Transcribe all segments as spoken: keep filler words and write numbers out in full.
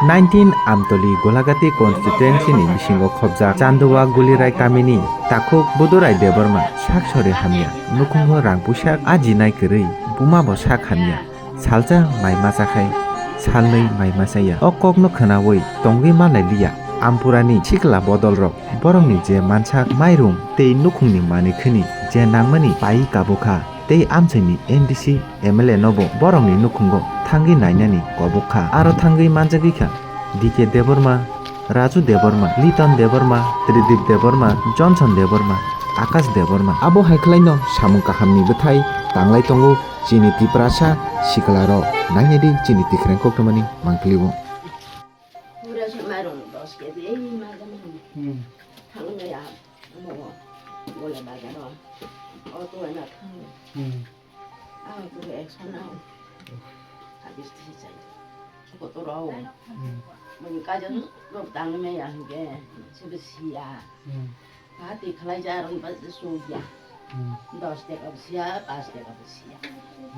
Nineteen Amtoli Golagati constituency ni bisingo khobjak Chandua Gulirai kamini takhuk Budurai Debbarma sak sori hamya, nukhungo rang puisak ajinai kwrwi, buma bo sak hamya, salsa mai macha khai salnwi mai machaya. O kokno khwnawi tongwi malai liya. Ampurani sikla bodolrok borokni je mansak mairum tei nukhungni manwi khwni je nangmani pai kabukha tei amchaini M D C M L A nobo borokni nukhungo thangwi nainani kobok kha. Aro thangwi manjagwi kha D K Debbarma, Raju Debbarma, Liton Debbarma, Tridip Debbarma, Johnson Debbarma, Akash Debbarma. Abo hai khlaino samung kahamni bwthai tanglai tongo chini Tiprasa siklarok. Nainadi chini tikreng koktwmani mangpili o. Pura se mairung dos kg, ei mairung. Hmm. Thangmaya, mo, Gola bazar o. Auto ana thang. Hmm. Ang tu ekso na. Habis ti chai. Kotor o. Hmm. Mani kajang rok tangmaya hingke, sebe siya. Hmm. Hati khalai ja rong ba suya. Hmm. Dos taka bo siya, pas taka bo siya.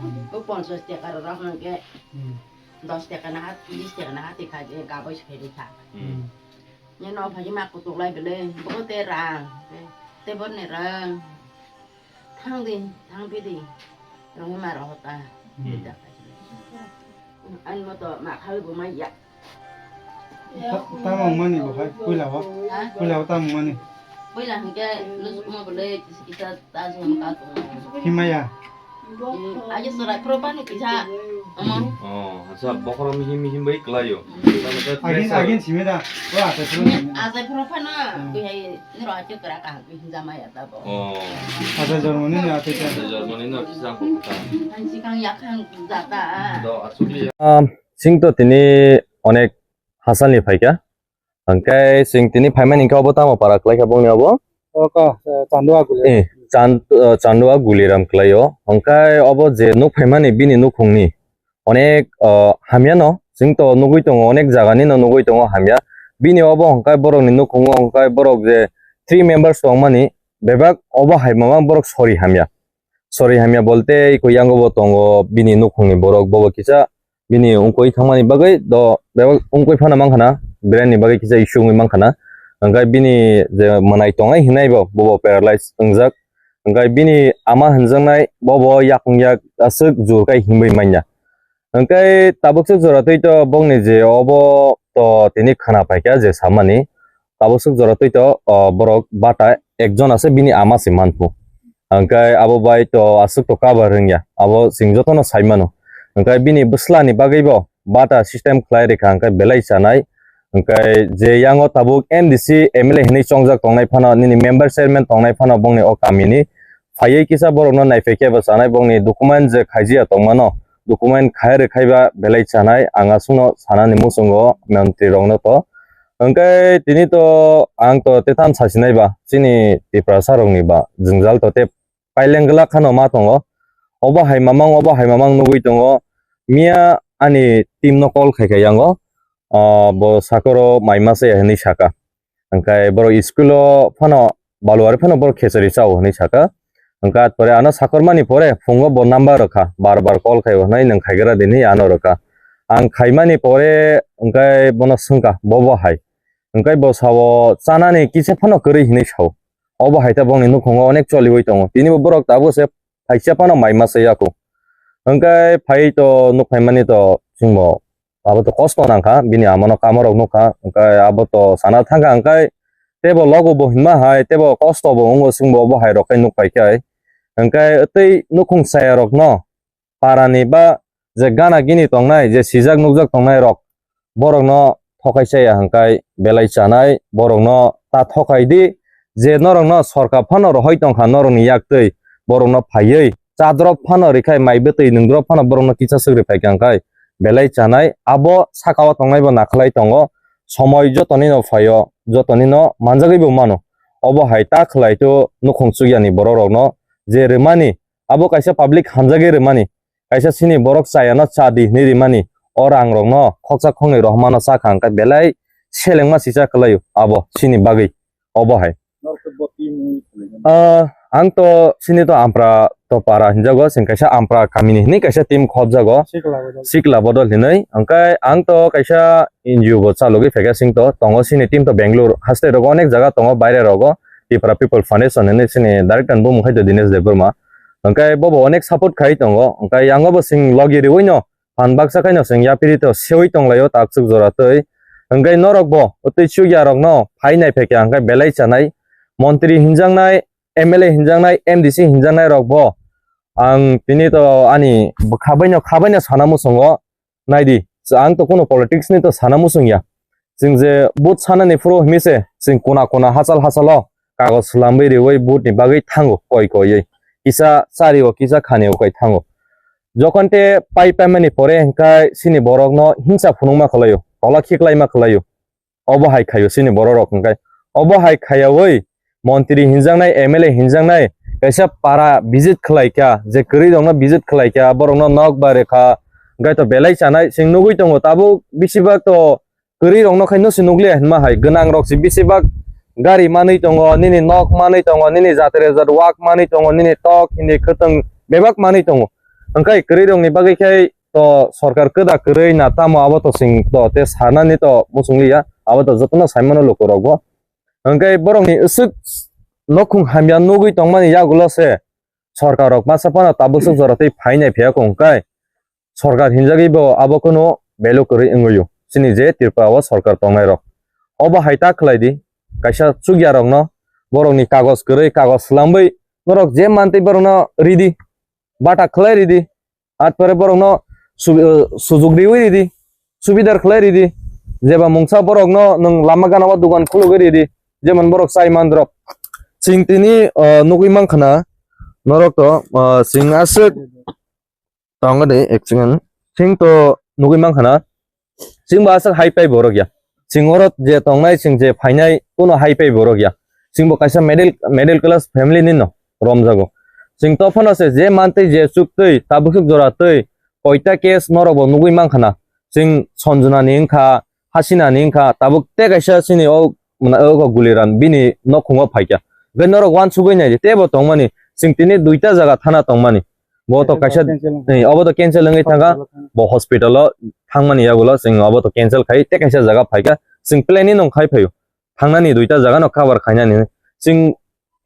Hmm. Bo ponchas taka rok hingke. Hmm. Dos taka na hat, bis taka na hat, tikha je gaboi se pheri kha. Hmm. Ni no phaji ma kutuk lai bele, bo te rang, te bor ni rang. Thang di, thang pi di. Rong ma ro ta. Hmm. Ani mo to ma khawi bo ma ya. Ta-, tamo mani bo hai, puila ho. Ha? Puila ho tamo mani. Puila hingke, nus mo bele, kisa, kisa, ta jom ka to. Himaya. Aja serai pro panu kisa. Omo. Oh, asa bokhoro mihim mihim bai kelayo. Agin, agin simi da. Wah, asa pro simi da. Asa pro panu. Hmm. Kuhai niro aja kera ka hinjama ya ta bo. Oh. Asa jormoni ni ate ta. Asa jormoni no kisa ko ta. Hansi kang yakhan jata. Do asuli. Um, sing to tini onek hasalni phaikha. Hwnkhe chwng tini phaimani hwnkhe obo tamo para kwlaikha bongni obo? Oko, eh, Chandua Guli. Eh, Chand-, eh, Chandua Guliram kwlaio. Hwnkhe obo je nuk phaimani bini nukhungni onek, eh, hamyano chwng to nugui tongo, onek jaganino nugui tongo hamya. Bini obo hwnkhe borokni nukhungo hwnkhe borok je three members tongmani bebak obo hai mamang borok sori hamya. Sori hamya bolte iko yango bo tongo bini nukhungni borok, bobo kisa bini wngkoi thangmani bagwi do bebak wngkoi phano mankha na, brain ni bagwi kisa issue wngwi mankha na. Hwnkhe bini je mwnai tongnai hinai bo, bobo paralyze wngjak. Hwnkhe bini ama hinjaknai bobo yakung yak aswk jur kai himwi manya. Hwnkhe tabuk swk jora twi to bongni je obo to tini khwna paikha je samani. Tabuk swk jora twi to, o, borok bata ekjon ase bini ama se manphu. Hwnkhe abo bai to aswk to cover wngya. Abo chwng jotono sai mano. Hwnkhe bini bwslani bagwi bo bata system khlai rikha hwnkhe belai chanai. Hwnkhe je yango tabuk M D C M L A hinwi chongjak tongnai phano, nini member chairman tongnai phano bongni o kamini phaiwi kisa borokno naiphaikhe bo chanai, bongni document je khaijiya tongmano, document khai rwkhaiba belai chanai. Ang aswkno sanani muchungo montri rokno to. Hwnkhe tini to ang to tetham sasinai ba chini Tiprasa rokni ba jwngjal to tei paileng glak khano ma tongo. Obo hai mamang, obo hai mamang nugui tongo. Miya ani team no call khai khai yango. Ah, bo sakoro mai masa ya hinui saka. Hwnkhe borok school o phano baluari phano borok khechari chao hinui saka. Hwnkhe at pore ano sakormani pore phungo bo number rwkha, bar bar call khai hwnwi nwng khaigra di hinui ano rwkha. Ang khaimani pore hwnkhe bono swngkha, bo bo hai? Hwnkhe bo sao chanani kisa phano kwrwi hinui sao. Obo hai ta bongni nukhungo onek choliwi tongo. Tini bo borok tabuk se phaisa phano mai masa yaku. Hwnkhe phai to nuk phaimani to chwngbo abo to kosto nangkha, bini amano kamo rok nukha, hwnkhe abo to sana thangkha, hwnkhe tebo logo bo hinma hai, tebo kosto bo wngo, chwngbo obo hai rok khe nuk pai khe. Hwnkhe tei nukhung chaya rokno, parani ba je gana gini tongnai, je sijak nukjak tongnai rok, borokno thokai chaya hwnkhe belai chanai, borokno ta thokai di, je norokno sorkar phano rohoi tongkha norokni yaktwi, borokno phaiwi chadrop phano rikhai, mai bwtwi nungdrop phano borokno kisa swk ri phaikha hwnkhe belai chanai. Abo sakao tongnai bo nakhlai tongo, somoi jotonino phaio, jotonino manjagwi bo mano. Obo hai ta khlai to nukhung chukyani borok rokno je rwmani, abo kaisa public hamjagwi rwmani, kaisa chini borok chayano cha di hinwi rimani, o rang rokno khoksa khoknwi rohormano cha kha hwnkhe belai selengma sisa kwlaio abo chini bagwi. Obo hai. Ah, Ang to sini to Ampra to para hinjago, sing kaisa Ampra kamini hinwi kaisa team khobjago. Sikla bodol. Sikla bodol hinwi. Hwnkhe ang to kaisa N G O bo chalogwi phaikha sing to tongo sini team to Bangalore haste rogo onek jaga tongo baire rogo. Tripura People Foundation hinwi sini director bumung khai to Dinesh Debbarma. Hwnkhe bobo onek support khai tongo. Hwnkhe yango bo sing logi riwi no phan baksa khaino chwng yapiri to seui tonglaio taksuk jora twi. Hwnkhe norok bo twi chukya rokno phai nai phaikha hwnkhe belai chanai montri hinjaknai, M L A hinjaknai, M D C hinjaknai rok bo ang tini to ani khabaino khabaino sana muchungo naidi. Ang to kuno politics ni to sana muchungya. Chwng je vote sanani phuru himi se chwng kuna kuna hachal hachalo kagoj swlamwi riwi vote ni bagwi thango koi koiwi. Kisa chario kisa khanio kai thango. Jokhon te pai paimani pore hwnkhe sini borokno himsa phunukma khwlaio, tola khiklaima khwlaio. Obo hai khaio sini bororok hwnkhe. Obo hai khaiyawi montri hinjaknai, M L A hinjaknai kaisa para visit khwlaikha, je kwrwi rokno visit khwlaikha, borokno nok ba rekha, hwnkhe to belai chanai chwng nugwi tongo. Tabuk bisibak to kwrwi rokno khai no se nukliya hinma hai, gwnang rok se bisibak gari manwi tongo, nini nok manwi tongo, nini jatre jat wak manwi tongo, nini tok hindi khwtwng bebak manwi tongo. Hwnkhe kwrwi rokni bagwi khai to sorkar kwda kwrwi na tamo abo to sing to te sanani to muchungliya, abo to jotono saimano lukurokbo. Hwnkhe borokni aswk nokhung hamya nugwi tongmani yagulo se sorkar rok masa phano tabuk swk jora tei phainai phiya kung kai. Sorkar hinjagwi bo abo kheno belu kwrwi wngwi o. Chini je Tripura o sorkar tongnai rok. Obo hai ta khlai di. Kaisa chukya rokno borokni kagoj kwrwi kagoj swlamwi norok je mantwi borokno ridi. Bata khlai ridi. At pore borokno su-, eh, sujug riwi ridi. Subidar khlai ridi. Jeba mungsa borokno nwng lama gana o dogan khulugwi ridi. Jemon borok chai mandrop. Chwng tini, eh, nugwi mankha na norok to, eh, chwng aswk Tongo de, actually. Chwng to nugwi mankha na. Chwng bo aswk hai pai borok ya. Chwng oro je tongnai, chwng je phainai, kuno hai pai borok ya. Chwng bo kaisa middle, middle class family ni no romjago. Chwng to phano se je mantwi je chuktwi, tabuk suk jora twi, koita case norok bo nugwi mankha na. Chwng Sanjana ni wngkha, Hasina ni wngkha, tabuk te kaisa chini o mwnai o Guliram bini nokhungo phaikha. Hwnkhe norok uansugwi naidi, teibo tongmani, chwng tini duita jaga thana tongmani. Bo to kaisa, eh, obo to cancel wngwi thangkha, bo hospital o thangmani yagulo chwng obo to cancel khai, te kaisa jaga phaikha, chwng planning no khai phaio. Thangnani duita jaga no cover khainani. Chwng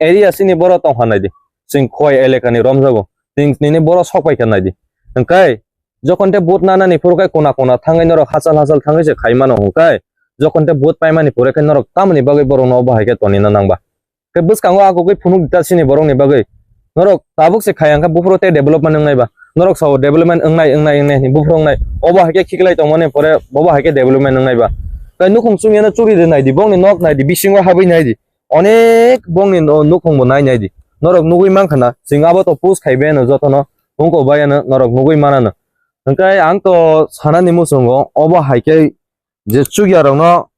area chini boro tongkha naidi, chwng Khowai eleka ni romjago, chwng nini boro sok paikha naidi. Hwnkhe, Jokhon te vote nanani phuru khe kona kona thangwi norok hachal hachal thangwi se khai mano hwnkhe, jokhon te vote paimani pore khe norok tamoni bagwi borokno obo hai khe tonina nangba? Khe bwskango agugwi phunuk di ta sini borokni bagwi. Norok tabuk se khai ang khe buphuru tei development wngnai ba? Norok sao development wngnai, wngnai, wngnai hwnwi buphuru wngnai. Obo hai khe khiklai tongmani pore bobo hai khe development wngnai ba? Tei nukhung chumyano churi de nai di, bongni nok nai di, bisingo habwi nai di. Onek bongni no-, nukhung bo nai nai di. Norok nugwi mankha na, chwng abo to post khai bai ano jotono, wngkok bai ano norok nugwi manano. Hwnkhe ang to sanani muchungo, obo hai khe je chukya rokno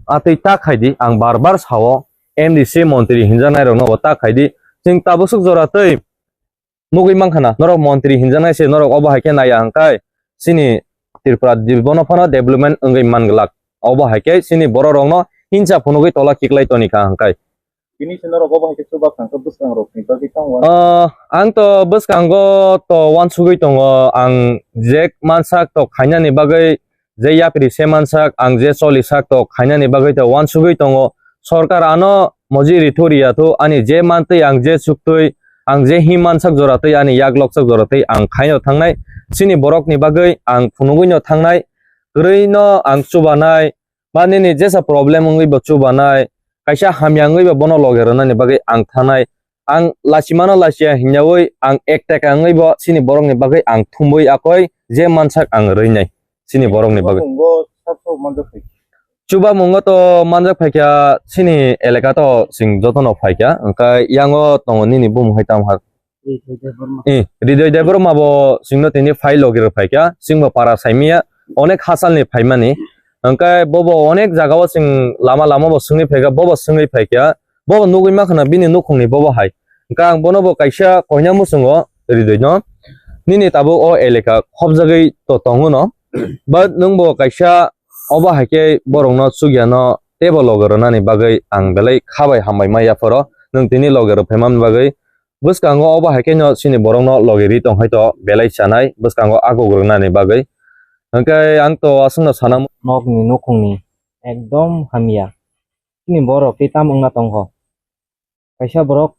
atwi ta khai di, ang bar bar sao, M D C montri hinjaknai rokno bo ta khai di. Chwng tabuk suk jora twi nugwi mankha na, norok montri hinjaknai se norok obo hai khe naiya hwnkhe chini Tripura dibono phano development wngwi manglak. Obo hai khe chini borok rokno hinsa phunugwi tola khiklai toni kha hwnkhe. Bini se norok obo hai khe chuba kha hwnkhe bwskangrokni bagwi tamo uansuk? Ah, ang to bwskango to uansugwi tongo, ang je mansak to khainani bagwi je yapri se mansak, ang je choli sak to khainani bagwi to uansugwi tongo. Sorkar ano moji rithu riya thu, ani je mantwi ang je chuktwi, ang je him mansak jora twi, ani yak loksak jora twi ang khaino thangnai. Chini borokni bagwi ang phunugwino thangnai, kwrwino ang chubanai, ba nini jesa problem wngwi bo chubanai, kaisa hamya wngwi bo bono loge rwnani bagwi ang thangnai. Ang lachimano lachia hinyawi ang ek taka wngwi bo chini borokni bagwi ang thumwi akoi je mansak ang rwinai chini borokni bagwi. Chubamungo sak sok manjak phaikha? Chubamungo to manjak phaikha chini eleka to chwng jotono phaikha, hwnkhe yango tongo nini bumung hai tamo hak? Hridoy Debbarma. Eh, Hridoy Debbarma bo chwngno tini phai logi rw phaikha, chwngbo para saimanya onek hachalni phaimani, hwnkhe bobo onek jagao chwng lama lama bo swngwi phaikha, bobo swngwi phaikha. Bo nugwi mankha na bini nukhungni bobo hai. Hwnkhe ang bono bo kaisa koina muchungo Hridoino, nini tabuk o eleka khopjagwi to tongo no, but nwng bo kaisa obo hai khe borokno chukyano teibo loge rwnani bagwi ang belai kha bai hambai ma yapharo, nwng tini loge rw phaimani bagwi Bwskango obo hai khe no chini borok no logi ri tong hai to belai chanai bwskango ago gwrwng nani bagwi. Hwnkhe ang to aswk no sana. Nok ni nukhung ni ekdom hamya. Chini borok tei tam wngna tong kho. Kaisa borok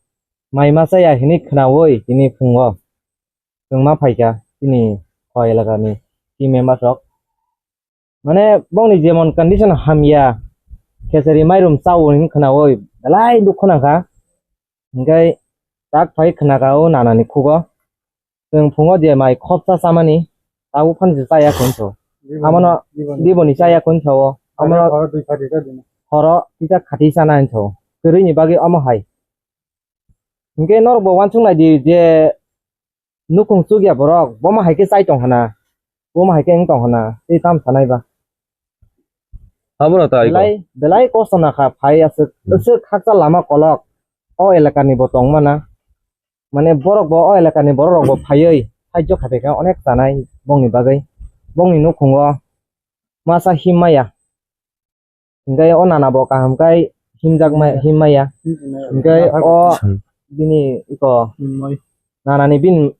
mai ma chaya hinwi khwnawi tini phungo chwng ma phaikha chini o elakani team members rok. Mane bongni jemon condition hamya, khechari mairum chao hinwi khwnawi belai dukhu nangkha. Hwnkhe tak phai khwnakha o nanani khugo. Chwng phungo je mai khopsa chamani, tabuk phano je chaya khun sao. Diboni, Amano diboni. Diboni chaya khun sao. Amano horo dui pati ta dino. Horo kisa khati chana hinwi sao. Kwrwini bagwi omo hai. Hinkhe norok bo uansuk nai di je nukhung chukya borok, bomo hai khe chai tong hana. Bomo hai khe wng tong hana. Tei tam sanai ba. Abono tai ko. Belai, belai kosto nakha phai aswk, Hmm. aswk hakcha lama kolok. O elakani bo tong mana. Mane borok bo o elakani borok rok bo phaiwi sahajyo khaikha onek chanai bongni bagwi. Bongni nukhungo masa him maya. Hinkhe o nana bo kaham khai himjak ma-, him maya. Hinkhe o Hmm. bini iko Hinmai. Nanani bini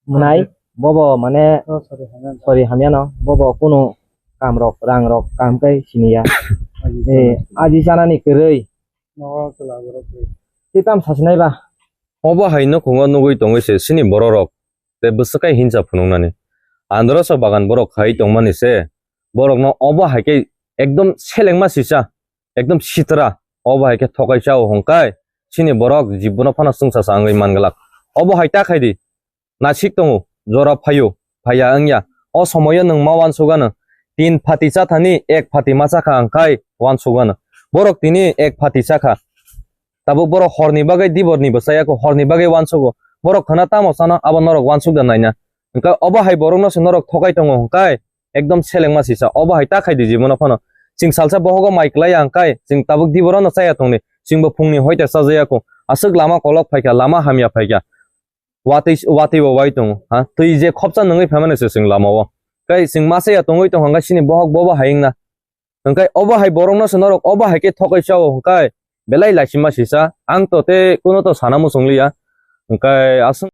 mwnai bobo mane Oh, sorry, hamya. Sorry, hamyano. Bobo kunu kam rok, rang rok kaham khai siniya. Aji Eh, chana. Aji chanani kwrwi. Nogo chwla borok kwrwi. Tei tam sasinai ba. Obo hai nukhungo nugwi tongwi se chini borok rok tei bwswk khe hinsa phunuknani. Androso bagan borok khai tongmani se borokno obo hai khe ekdom selengma sisa, ekdom sitra, obo hai khe thokai chao hwnkhe chini borok jibono phano chwngsa sa wngwi man glak. Obo hai ta khai di. Nasik tongo, jora phaio, phaiya wngya. O somoyo nwng ma uansukgano. Tin phati chathani ek phati ma chakha hwnkhe uansukgano. Borok tini ek phati chakha. Tabuk borok horni bagwi diborni bo chaya kho, horni bagwi uansugo. Borok khwna tamo chano, abo norok uansuk da naina. Hwnkhe obo hai borokno se norok thokai tongo hwnkhe ekdom selengma sisa. Obo hai ta khai di jibon phano. Chwng salsa bohogo mai klaiya hwnkhe chwng tabuk diborono chaya tongni. Chwngbo phungni hoite chajaya kho. Aswk lama kolok phaikha, lama hamya phaikha. Watwi, watwi bo wai tongo, ha? Twi je khopsa nungwi phaimani se chwng lama o. Kai chwng masa ya tongwi tongkha, hwnkhe chini bohok bobo hai wngna. Hwnkhe obo hai borokno se norok obo hai khe thokai chao, hwnkhe belai laisima sisa. Ang to tei kuno to sana muchung liya. Hwnkhe aswk.